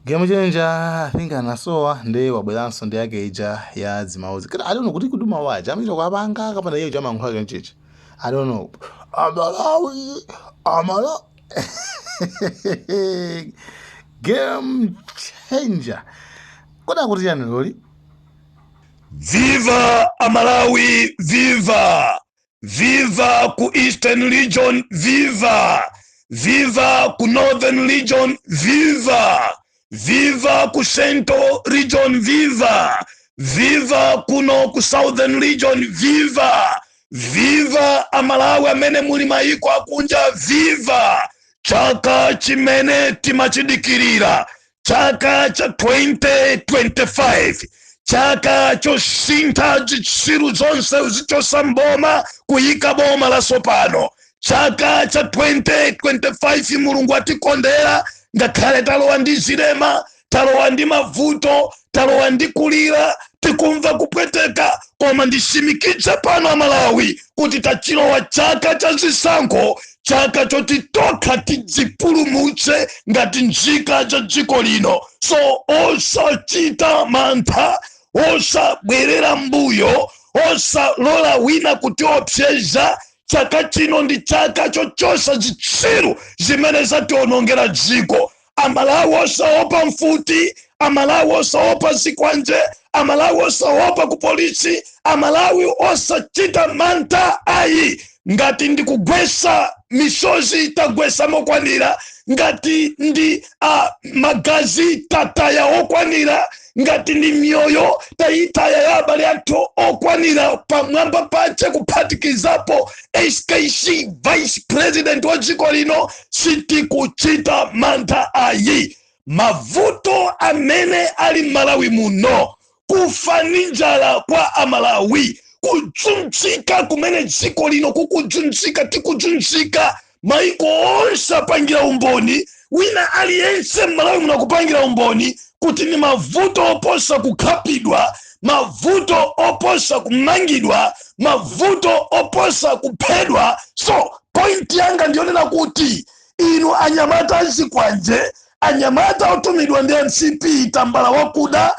Game changer, I think anasowa, ndi wabweranso ndi yake ija ya zimauzi. Kati I don't know kuti mawu aja amachita kuapanga kapena iye chamayankhula chonchichi. I don't know. Amalawi, Amala. Game changer. Kodi akuti chani loli? Viva Amalawi, viva! Viva ku Eastern Region, viva! Viva ku Northern Region, viva! Viva ku Central Region, viva! Viva kuno ku Southern Region, viva! Viva Amalawi amene muli mayiko akunja, viva! Chaka chimene timachidikirira, chaka cha 2025, chaka chosintha zitsiru zonse zichosa mboma, kuyika boma lasopano. Chaka cha 2025, Mulungu atikondera. Ngakhale talowa ndi zilema, talowa ndi mavuto, talowa ndi kulira, tikumva kupweteka, koma ndisimikize pano Amalawi kuti tachilowa chaka cha zisankho, chaka choti tokha tidzipulumutse ngati nzika za dziko lino. So osachita mantha, osabwerera mbuyo, osalola wina kutiopseza. Chaka chino ndi chaka chochosa zitsiru zimene zationongera dziko. Amalawi, osaopa mfuti. Amalawi, osaopa zikwanje. Amalawi, osaopa ku polisi. Amalawi, osachita mantha ayi. Ngati ndikugwesa misozi, tagwesa mokwanira. Ngati ndi magazi, tataya okwanira. Ngati ndi mioyo, tayitaya ya abale athu okwanira, pamwamba pache kuphatikizapo SKC, vice president wa dziko lino. Sitikuchita mantha ayi. Mavuto amene ali m'Malawi muno, kufa ndi njala kwa Amalawi, kudzunzika kumene dziko lino kukudzunzika, tikudzunzika, maiko onse apangira umboni, wina aliyense m'Malawi muno akupangira umboni kuti ni mavuto oposa kukhapidwa, mavuto oposa kumangidwa, mavuto oposa kuphedwa. So point yanga ndionena kuti inu anyamata azikwanje, anyamata otumidwa ndi MCP, tambala wakuda,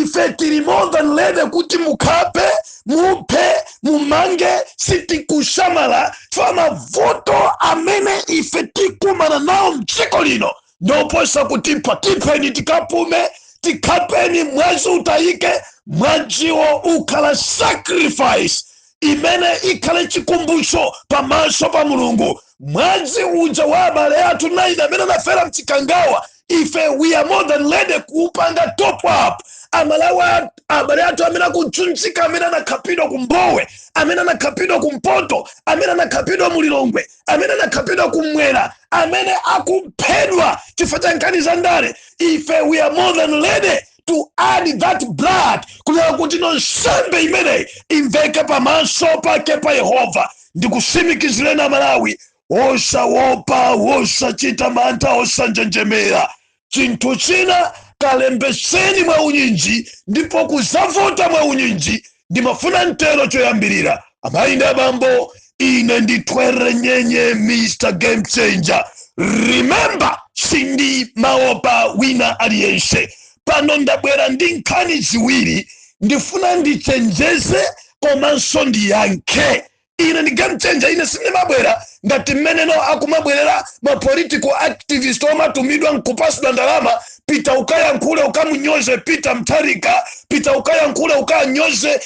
ife tili more than ready kuti mukhape, muphe, mumange, sitikusamala fa mavuto amene ife tikumana nawo mdziko lino ndoposa kutipha. Tipheni tikapume, tikhapeni, mwazi utayike, mwaziwo ukhala sacrifice imene ikhale chikumbutso pamaso pa Mulungu. Mwazi uja wa abale athu 9 amene anafera mChikangawa, ife we are more than ready kuupanga top up. Amalawi, abale athu amene akudzunzika, amene anakhapidwa kumbowe, amene anakhapidwa kumpoto, amene anakhapidwa muLilongwe, amene anakhapidwa kumwera, amene akuphedwa chifukwa cha nkhani za ndale, ife we are more than ready to add that blood, kunena kuti no, nsembe imeneyi imveke pamaso pake pa Yehova. Ndikusimikizireni Amalawi, osawopa, osachita mantha, osanjenjemera. Chinthu china, kalembeseni mwa unyinji ndipo kuzavota mwa unyinji. Ndimafuna mtero choyambirira, amayi ndi abambo, ine ndithwere nyenye, Mr Game Changer. Remember, sindimaopa wina aliyense. Pano ndabwera ndi nkhani ziwiri, ndifuna ndichenjeze komanso ndiyankhe. Ine ndi game changer. Ine sindimabwera ngati mmeneno akumabwerera ma political activist omatumidwa nkupasidwa ndalama: pita ukayankhule, ukamunyoze Peter Mutharika, pita ukayankhule, ukanyoze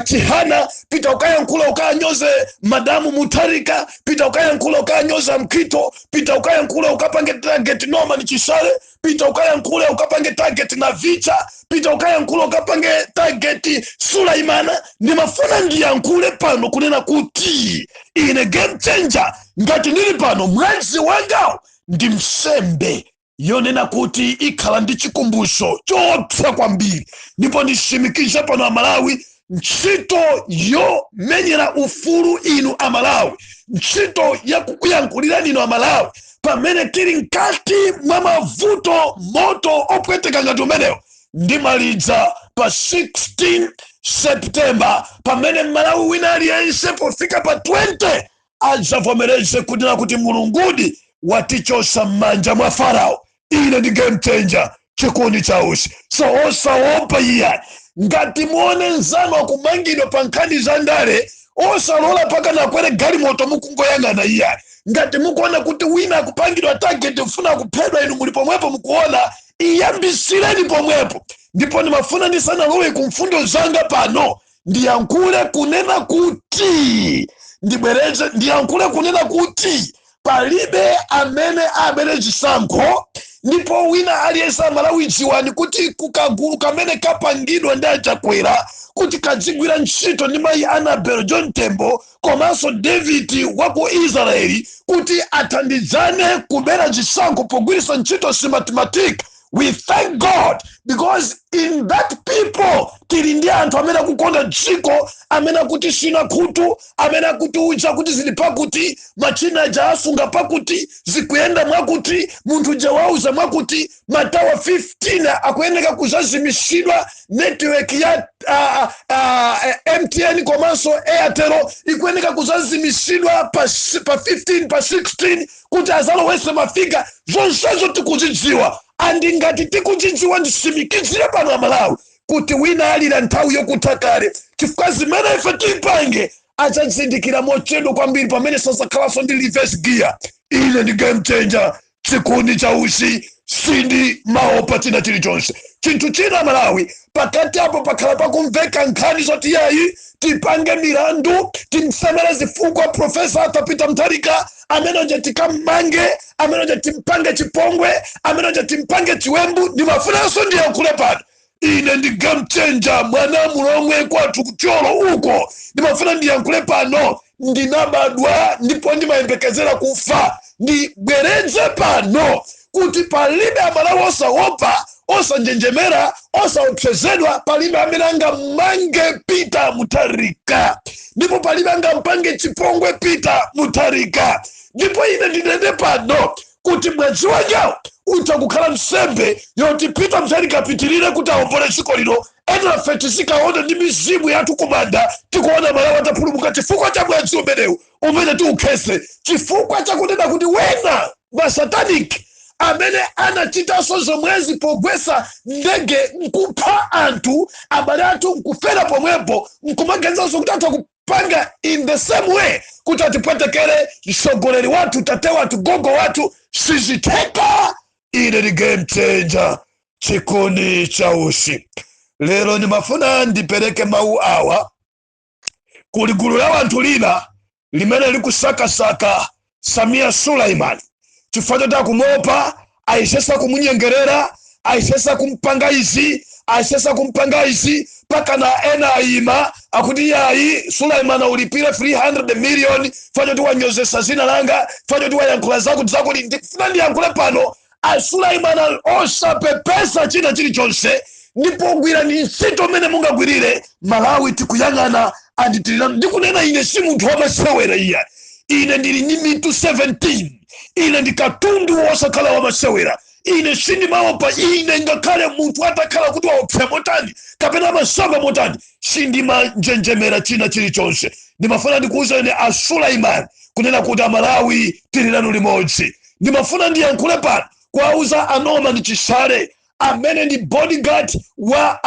Chihana, pita ukayankhule, ukanyoze Madamu Mutharika, pita ukayankhule, ukanyoza Mkhito, pita ukayankhule, ukapange target Norman Chisale, pita ukayankhule, ukapange target Navicha, pita ukayankhule, ukapange target Sulaimana. Ndimafuna ndiyankhule pano kunena kuti ine game changer, ngati ndili pano, mwazi wangawo ndi msembe yonena kuti ikhala ndi chikumbutso choopsa kwambiri. Ndipo ndisimikize pano Amalawi, ntchito yomenyera ufulu inu Amalawi, ntchito yakukuyankhulirani inu Amalawi pamene tili mkati mwa mavuto, moto opweteka ngati umenewo, ndimaliza pa 16 September, pamene Malawi wina aliyense pofika pa 20 adzavomereze kunena kuti Mulungudi. Watichosa m'manja mwa Farao. Ine ndi Game Changer, Chikondi Chausi. So osaopa iya. Ngati muone nzanu akumangidwa pa nkhani za ndale, osalola paka nakwere galimoto mukungoyang'ana iya. Ngati mukuona kuti wina akupangidwa target, mfuna kuphedwa, inu muli pomwepo mukuona, iyambisireni pomwepo. Ndipo ndimafuna ndisanalowe ku mfundo zanga pano, ndiyankhule kunena kuti, ndibwereze, ndiyankhule kunena kuti palibe amene abere chisankho. Ndipo wina aliyense, Amalawi, dziwani kuti kukagulu kamene kapangidwa ndi Achakwera kuti kadzigwira ntchito ndi mayi Annabel John Tembo komanso David wa ku Israeli kuti athandizane kubera chisankho pogwiritsa ntchito Smartmatic, we thank God because in that people tili ndi anthu amene akukonda dziko, amene akuti sina khutu, amene akuti uja kuti zili pakuti machina aja asunga pakuti zikuyenda mwakuti munthu uja wauza mwakuti matawa 15 akuyeneka kuzazimisidwa, network ya MTN komanso Airtel ikuyeneka kuzazimisidwa pa 15, pa 16, kuti azalowese mafika. Zonsezo tikuzidziwa. And ngati tikuzidziwa, ndisimikizire pano Amalawi kuti wina alira nthawi yokutha kale, chifukwa zimene ife tipange adzazindikira mochedwa kwambiri pamene sazakhalanso ndi reverse gear. Ine ndi Game Changer, Chikundi cha Usi. Sindi maopa china chilichonse. Chinthu china, Malawi, pakati apo pakhala pakumveka nkhani zoti yayi, tipange milandu, timsemere zifukwa Professor Arthur Peter Mutharika amene uja, tikammange amene uja, timpange chipongwe amene uja, timpange chiwembu. Ndimafunanso ndiyankhule pano. Ine ndi Game Changer, mwana mulomwe, kwathu kutyolo uko. Ndimafuna ndiyankhule pano. Ndinabadwa ndipo ndimayembekezera kufa. Ndibwereze pano kuti palibe, Amalawi, osaopa, osanjenjemera, osaopsezedwa. Palibe amene angamange Peter Mutharika, ndipo palibe angampange chipongwe Peter Mutharika. Ndipo ine ndinene pano kuti mwazi wangawo utha kukhala nsembe yoti Peter Mutharika apitirire kuti awombole dziko lino. Enafe tizikaona ndi mizimu yathu kumanda, tikuona Malawi atapulumuka chifukwa cha mwazi umenewu umene tiukhese, chifukwa chakunena kuti wena masatanic amene anachitanso zomwezi pogwesa ndege nkupha anthu, abale athu nkufera pomwepo, nkumaganizanso kuti atha kupanga in the same way kuti atipwetekere mtsogoleri wathu, tate wathu, gogo wathu. Sizitheka. Ine ndi Game Changer, Chikondi cha Usi. Lero ndimafuna ndipereke mawu awa kuli gulu la wanthu lina limene likusakasaka Samia Suleiman chifukwa choti akumuopa. Ayesesa kumunyengerera, ayesesa kumpanga izi, ayesesa kumpanga izi, pakana ena ayima akuti yayi, Suleiman ulipire 300 million chifukwa choti wanyozesa zina langa, chifukwa choti wayankhula zakuti zakuti. Ndikufuna ndiyankhule pano, a Suleiman osapepesa china chilichonse, ndipo gwirani ntchito mmene mungagwirire. Malawi tikuyang'ana anditilira. Ndikunena ine si munthu wamasewera iya. Ine ndili ndi mitu 17. Ine ndi katundu wosakhala wamasewera. Ine sindimaopa. Ine ngakhale munthu atakhala kuti waopsa motani kapena amasamba motani, sindimanjenjemera china chilichonse. Ndimafuna ndikuwuzeni a Suleiman kunena kuti Amalawi tili nanu limodzi. Ndimafuna ndiyankhule pano kuwauza a Norman Chisale amene ndi bodyguard wa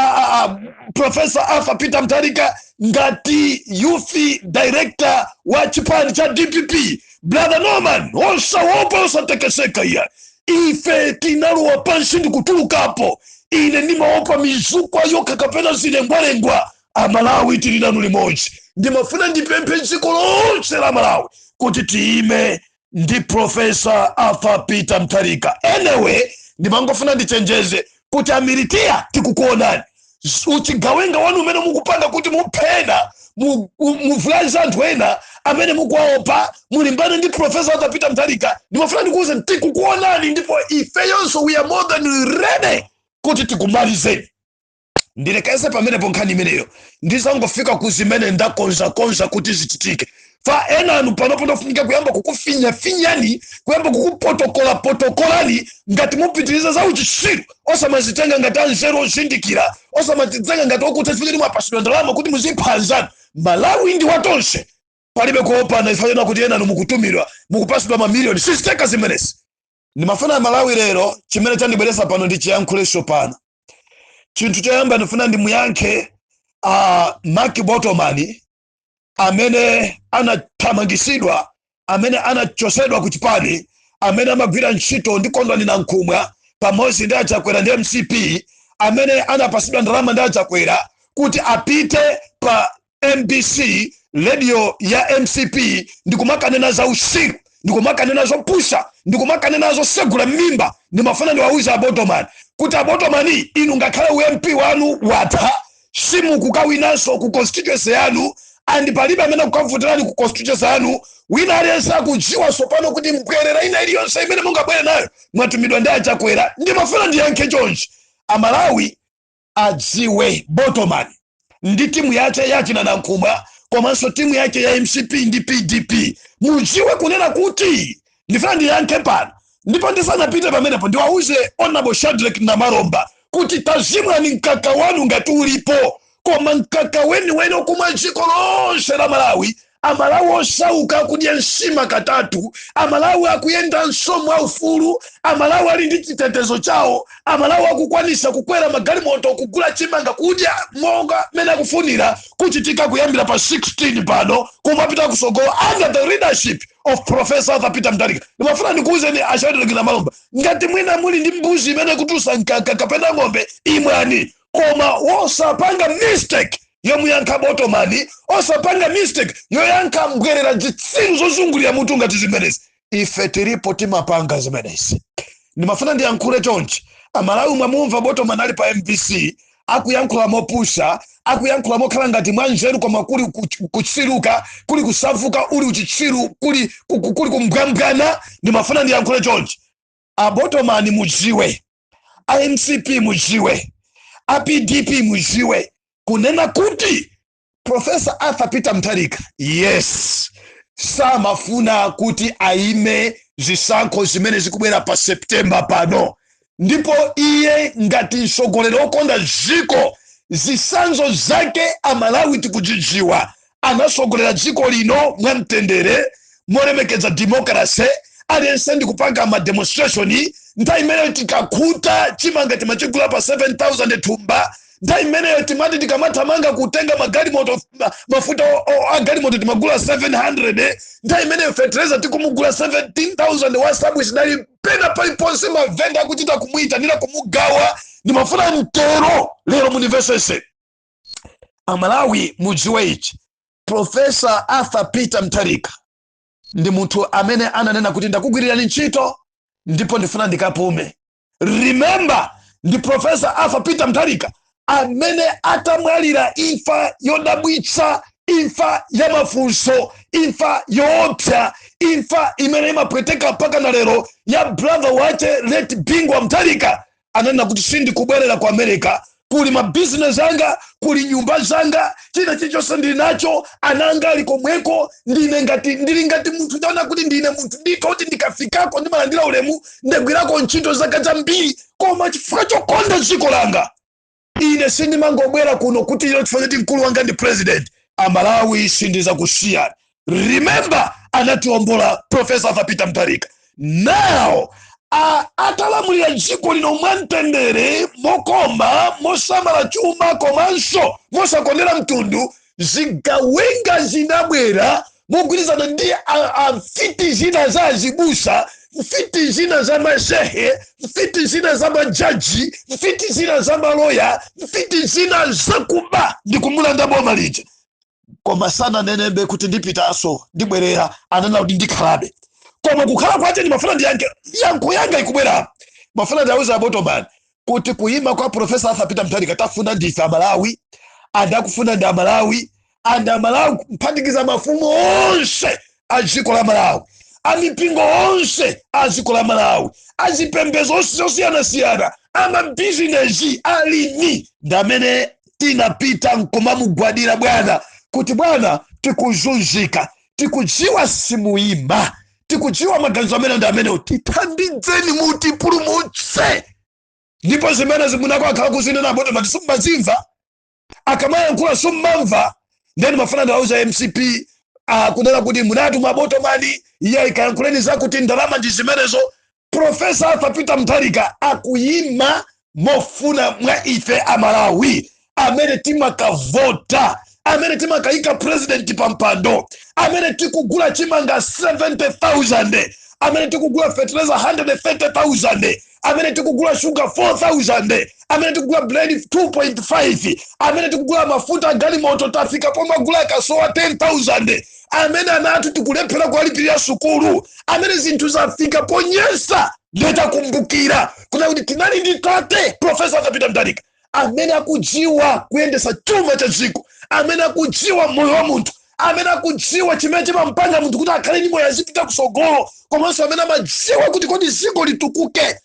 Professor Arthur Peter Mutharika ngati youth director wa chipani cha DPP. Brother Norman, osaopa, osatekeseka iya. Ife tinalowa pansi ndikutulukapo. Ine ndimaopa mizukwa yokha kapena zilengwalengwa. Amalawi tili nanu limodzi. Ndimafuna ndipemphe dziko lonse la Malawi kuti tiyime ndi Professor Arthur Peter Mutharika. Anyway, ndimangofuna ndichenjeze kuti amilitiya tikukuonani. Uchigawenga wanu umene mukupanga kuti muphena, muvulaze anthu ena amene mukuwaopa, mulimbane ndi Professor Arthur Peter Mutharika, ndimafuna ndikuuze tikukuonani, ndipo ifeyonso we are more than ready kuti tikumalizeni. Ndilekeze pamenepo nkhani imeneyo. Ndizangofika ku zimene ndakonzakonza kuti zichitike. Fa ena anu panopo ndofunika kuyamba kukufinyafinyani, kuyamba kukupotokola-potokolani ngati mupitiriza za uchisiru. Osamazitenga ngati anzeru ozindikira, osamazitenga ngati okutha chifukwa mwapasidwa ndalama kuti muzipha anzanu. Malawi ndi watonse. Palibe kuopana ifanyana kuti ena mukutumidwa, mukupasidwa mamiliyoni. Siziteka zimenezi. Ndimafuna Malawi lero, chimene chandibweresa pano ndi chiyankhuleso pano. Chinthu choyamba, ndifuna ndimuyankhe Mark Botomani amene anathamangisidwa, amene anachosedwa ku chipani, amene amagwira ntchito ndi Kondwani Nankhumwa pamodzi ndi Achakwera ndi MCP, amene anapasidwa ndalama ndi Achakwera kuti apite pa MBC, radio ya MCP, ndikumakanena za usiru, ndikumakanena zopusha, ndikumakanena zosegula mimba. Ndimafuna ndiwauze Abotomani kuti, Abotomani, inu ngakhale uMP wanu watha, simukukawinanso ku constituency yanu, and palibe amene akukavutirani ku constituency yanu. Wina aliyense akudziwa tsopano kuti mbwerera ina iliyonse imene mungabwere nayo mwatumidwa ndi Achakwera. Ndimafuna ndiyankhe chonchi, Amalawi adziwe: Botomani ndi timu yace yachina Nankhumwa komanso timu yake ya MCP ndi PDP, mudziwe kunena kuti ndifuna ndiyankhe pano. Ndipo ndisanapite pamenepo, ndiwauze Honorable Shadrack Namalomba kuti tazimwani mkaka wanu ngati ulipo, koma mkaka weniweni okumwa dziko lonse la Malawi, Amalawi osauka akudya nsima katatu, Amalawi akuyenda msomo aufulu, Amalawi ali ndi chitetezo chawo, Amalawi akukwanisa kukwera magalimoto, kugula chimanga, kudya monga mene akufunira, kuchitika kuyambira pa 16 pano kumapita kusogolo under the leadership of Professor Arthur Peter Mutharika. Ndimafuna ndikuwuzeni a Shadrack Namalomba, ngati mwina muli ndi mbuzi imene kutusa mkaka kapena ng'ombe, imwani, koma wosapanga mistake yomuyankha Botomani, osapanga mistake yoyankha mbwerera zitsiru zozungulira mutu ngati zimenezi. Ife tilipo, timapanga zimenezi. Ndimafuna ndiyankhule chonchi. Amalawi, mwamumva Botomani ali pa MBC akuyankhula mopusha, akuyankhula mokhala ngati mwanzeru, koma kuli kutsiruka, kuli kusavuka, uli uchitsiru, kuli kumbwambwana. Ndimafuna ndiyankhule chonchi: Abotomani mudziwe, aMCP mudziwe, aPDP mudziwe kunena kuti Professor Arthur Peter Mutharika, yes, samafuna kuti aime zisankho zimene zikubwera pa September pano. Ndipo iye ngati mtsogoleri wokonda dziko, zisanzo zake Amalawi tikudzidziwa. Anasogolera dziko lino mwamtendere, molemekeza democracy, aliyense ndikupanga ma demonstration. Nthawi imeneyo tikakhuta chimanga timachigula pa 7000 thumba. Nthawi imeneyo timati tikamathamanga kutenga magalimoto, mafuta agalimoto timagula 700. Nthawi imeneyo fertilizer tikumugula 17,000 wa subsidy, pena paliponse mavenda akuchita kumuyitanira kumugawa. Ndimafuna mtero lero munimvesese, Amalawi mudziwe ichi: Professor Arthur Peter Mutharika ndi munthu amene ananena kuti ndakugwirirani ntchito ndipo ndifuna ndikapume. Remember, ndi Professor Arthur Peter Mutharika amene atamwalira imfa yodabwitsa, imfa ya mafunso, imfa yoopsa, imfa imene imapweteka mpaka na lero, ya brother wache late Bingu wa Mutharika, ananena kuti sindikubwerera ku America, kuli mabizinesi anga, kuli nyumba zanga, china chilichonse ndili nacho, ananga ali komweko, ndine ngati ndili ngati munthu, ndaona kuti ndine munthu ndithu kuti ndikafikako ndimalandira ulemu, ndagwirako ntchito zaka zambiri, koma chifukwa chokonda dziko langa ine sindimangobwera kuno kuti ilo chifukwa choti mkulu wanga ndi president. Amalawi, sindizakusiya. Remember, anatiwombola Professor Arthur Peter Mutharika. Now atalamulira dziko lino mwamtendere, mokoma, mosamala chuma komanso mosakondera mtundu, zigawenga zinabwera mogwirizana ndi mfiti zina za azibusa, mfiti zina za mashehe, mfiti zina za majaji, mfiti zina za maloya, mfiti zina zakuba ndi kumulanda boma lija. Koma sananenebe kuti ndipitanso, ndibwerera. Ananena kuti ndikhalabe. Koma kukhala kwache, ndimafuna ndiyankhe, yankho yanga ikubwera. Mafuna ndiauza Abotomani kuti kuyima kwa Professor Arthur Peter Mutharika tafuna ndife Amalawi, andakufuna ndi Amalawi, and Amalawi kuphatikiza mafumu onse a dziko la Malawi, amipingo onse a dziko la Malawi, azipembedzo zosiyanasiyana, amabizinesi, alimi, ndi amene tinapita nkumamugwadira bwana kuti, bwana, tikuzunzika, tikudziwa simuyima, tikudziwa maganizo amene ndi amenewo, tithandizeni, mutipulumutse. Ndipo zimene zimunako akhala kuzinena Abotomani simmazimva, akamayankhula simmamva. Then mafuna ndawuza MCP. Kunena kuti munatuma botomani, iye ikayankhuleni zakuti ndalama ndi zimenezo. Professor Arthur Peter Mutharika akuyima mofuna mwa ife Amalawi amene timakavota, amene timakayika president pampando, amene tikugula chimanga 70,000, amene tikugula fertilizer 130,000, amene tikugula sugar 4,000, amene tikugula bread 2.5, amene tikugula mafuta galimoto tafika pomagula akasowa 10,000, amene ana athu tikulephera kuwalipirira sukulu, amene zinthu zafika ponyesa. Ndetakumbukira kuna kuti tinali ndi tate Professor Arthur Peter Mutharika amene akudziwa kuyendesa chuma cha dziko, amene akudziwa moyo wa munthu, amene akudziwa chimene chimampanga munthu kuti akhale ndi moyo, azipita kusogolo, komanso amene amadziwa kuti kodi dziko litukuke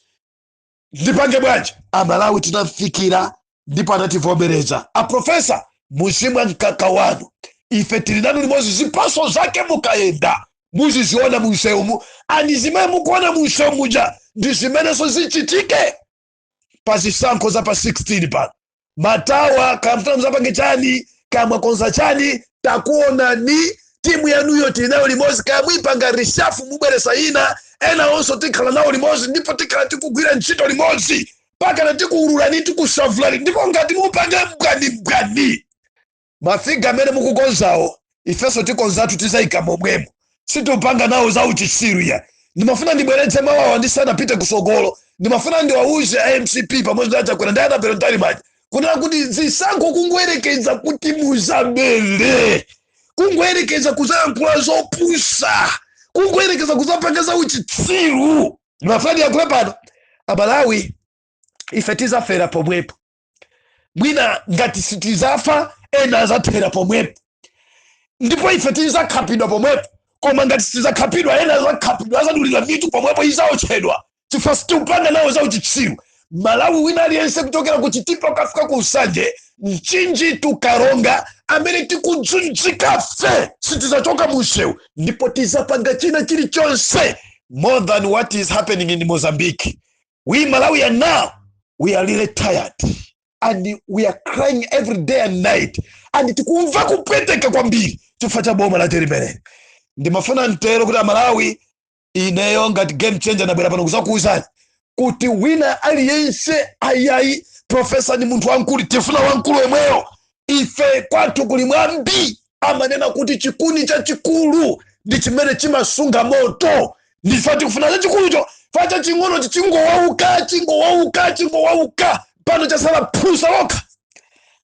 ndipange bwanji. Amalawi tinamfikira ndipo anativomereza. Aprofessor, muzimwa mkaka wanu, ife tili nanu limodzi. Zipaso zake mukayenda muziziona munsewumu, ani zimene mukuona munsewu muja ndi zimenenso zichitike pa zisankho za pa 16 pano. Matawa kamfuna muzapange chani, kamwakonza chani, takuonani. Timu yanuyo tili nayo limodzi. Kaya muyipanga reshuffle, mubweresa ina, ena onso tikhala nawo limodzi, ndipo tikhala tikugwira ntchito limodzi pakana tikuululani, tikusavulani. Ndipo ngati mupange mbwanibwani mafiga amene mukukonzawo, ifenso tikonzatu, tizayika momwemo, situpanga nawo za uchitsiru ya. Ndimafuna ndibweretse mawawa ndisanapite kusogolo. Ndimafuna ndiwauze MCP pamodzi ndi aChakwera ndi Annabel Mtalimanja kunena kuti zisankho kungoyerekeza kuti muzabere, kungoyerekeza kuzayankhula zopusa, kungoyerekeza kuzapanga za uchitsiru, ndimafuna ndiyankhule pano, Amalawi, ife tizafera pomwepo. Mwina ngati sitizafa, ena azathera pomwepo, ndipo ife tizakhapidwa pomwepo. Koma ngati sitizakhapidwa, ena azakhapidwa, azadulidwa mitu pomwepo, izaotchedwa, chifukwa sitikupanga nawo za uchitsiru. Malawi wina aliyense kuchokera ku Chitipa kukafika ku Nsanje, Mchinji, Tukaronga, amene tikudzunzika fe sitizachoka munsewu, ndipo tizapanga china chilichonse more than what is happening in Mozambique. We Malawi are now, we are really tired and we are crying every day and night, and tikumva kupweteka kwambiri chifukwa cha boma la limeneli. Ndimafuna mtero kuti Amalawi, ineyo ngati Game Changer ndabwera pano kuzakuwuzani kuti wina aliyense, ayayi, professor ni munthu wamkulu, tifuna wamkulu yemweyo. Ife kwathu kuli mwambi, amanena kuti chikuni chachikulu ndi chimene chimasunga moto. Ndife tikufuna chachikulucho. Fa chaching'ono chingowauka, chingowauka, chingowauka, pano chasala phusa lokha.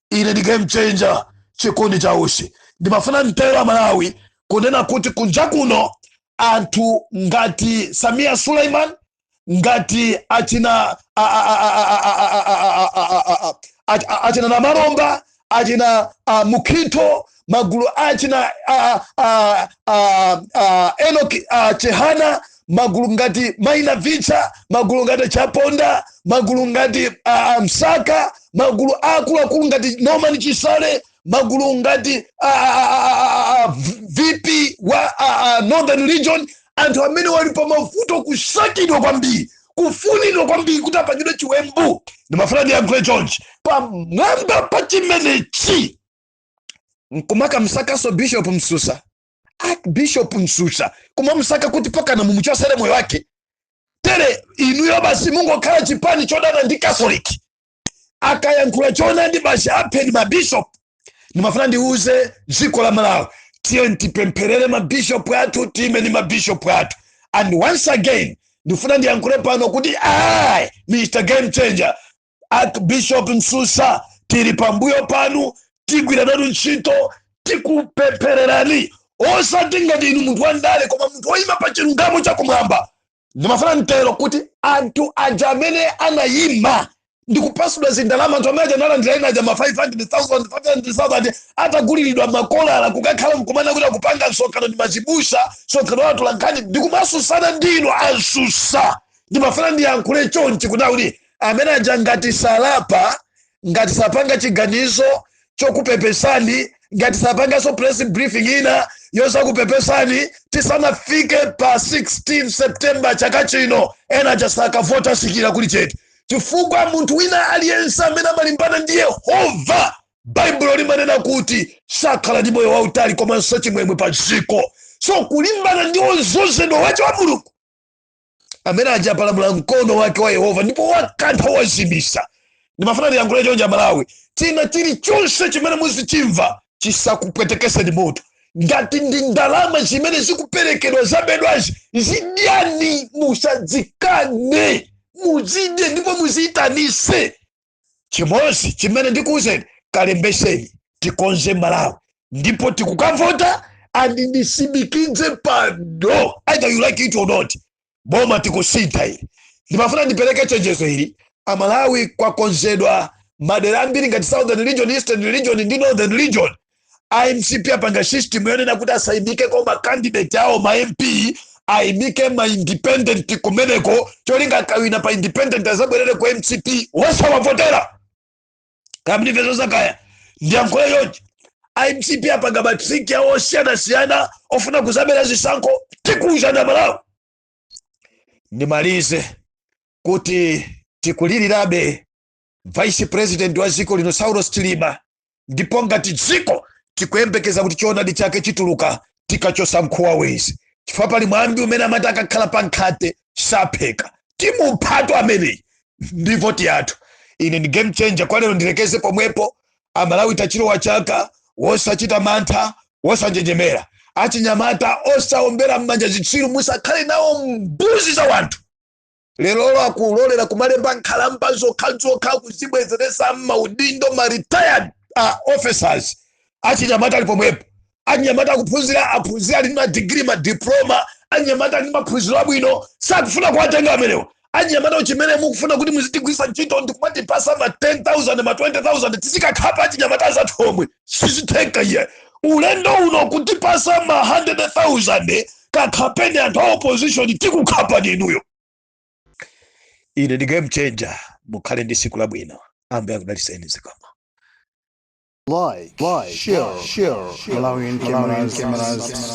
Ine ndi Game Changer, chikondi cha usi. Ndimafuna mtero Amalawi kunena kuti kunja kuno anthu ngati Samia Suleiman, ngati achina achina Namalomba, achina Mukhito, magulu achina Enoch Chihana, magulu ngati Maina Vicha, magulu ngati Chaponda, magulu ngati Msaka, magulu akuluakulu ngati Norman Chisale, magulu ngati VP wa Northern Region, anthu amene wali pa mavuto, kusakidwa kwambiri, kufunidwa kwambiri kuti apangidwe chiwembu. Ndimafuna ndiyankhule chonchi: pamwamba pa chimenechi nkumaka msakaso Bishop Msusa, Bishop Msusa kumamsaka kuti pakana mumuchosere moyo wake. Tere inuyo basi mungokhala chipani chodana ndi Catholic, akayankhula choonadi basi apheni mabishop. Ndimafuna ndiuze dziko la Malawi, tiye tipempherere mabishop athu, time ndi mabishop athu. And once again ndifuna ndiyankhule pano kuti I, Mr Game Changer, Archbishop Msusa, tili pambuyo panu, tigwira nanu ntchito, tikupemphererani, osati ngati inu munthu wandale, koma munthu woyima pa chilungamo chakumwamba. Ndimafuna mtero kuti anthu aja amene anayima ndikupasidwa zindalama, anthu amene aja analandira, ena aja ma 500,000, 500,000, ataguliridwa makolala kukakhala mkumana kuti akupanga msonkhano ndi mazibusa, msonkhano watula nkhani ndikumasusana ndinu ansusa. Ndimafuna ndiyankhule chonchi kuti amene aja ngati salapa, ngati sapanga chiganizo chokupepesani, ngati sapanganso press briefing ina yosakupepesani tisanafike pa 16 September chaka chino, ena aja sakavota sikira kuli chete, chifukwa munthu wina aliyense amene amalimbana ndi Yehova Baibulo limanena kuti sakhala ndi moyo wautali komanso chimwemwe pa dziko. So kulimbana ndi wozozedwa wace wa Mulungu amene aja apalamula mkono wake wa Yehova ndipo wakantha, wazimisa. Ndimafuna ndiyankhule chonja: Malawi, china chilichonse chimene muzichimva chisakupwetekeseni mutu. Ngati ndi ndalama zimene zikuperekedwa zabedwazi, zidyani, musadzikane, muzidye ndipo muziyitanise. Chimodzi chimene ndikuwuzeni, kalembeseni, tikonze Malawi ndipo tikukavota. And ndisimikize pano, either you like it or not, boma tikusintha ili. Ndimafuna ndipereke chenjezo ili: Amalawi, kwakonzedwa madera ambiri ngati Southern Region, Eastern Region ndi Northern Region. IMCP apanga system yonena kuti asayimikeko ma candidate awo, ma MP, ayimike ma independent kumeneko, cholinga akawina pa independent azabwerere ku MCP wosawavotera. Kamndimvezo zakaya, ndiyankhule yonje: IMCP apanga ma trick awo osiyanasiyana ofuna kuzabera zisankho. Tikuwuzana, Malawi. Ndimalize kuti tikulirirabe vice president wa dziko lino, Saulos Chilima, ndipo ngati dziko tikuyembekeza kuti choonadi chake chituluka tikachosa mkhuwa wezi, chifukwa pali mwambi umene amati akakhala pa nkhate sapheka. Timuphatu ameneyi ndi voti yathu. Ine ndi Game Changer, kwa lero ndilekeze pomwepo. Amalawi, tachilowa chaka wosachita mantha, wosanjenjemera. Achinyamata, osaombera m'manja zitsiru, musakhale nawo mbuzi za wanthu. Lero akulolera kumalemba nkhalamba zokhazokha, kuzibwezeresa maudindo ma retired officers. Achinyamata ali pomwepo, anyamata akuphunzira, aphunzira, ali ndi ma degree, ma diploma, anyamata ali ndi maphunziro abwino, sakufuna kuwatenga amenewo. Anyamata, chimene mukufuna kuti muzitigwisa ntchito ndikumatipasa ma 10,000, ma 20,000, tizikakhapa achinyamata azathu omwe, sizitheka iye. Ulendo uno kutipasa ma 100,000 kakhapeni anthu a opposition, tikukhapani inuyo. Ine ndi Game Changer, mukhale ndi siku labwino. Ambuye akudaliseni. Zikomo. Like, share, Malawian cameras,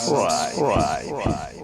subscribe.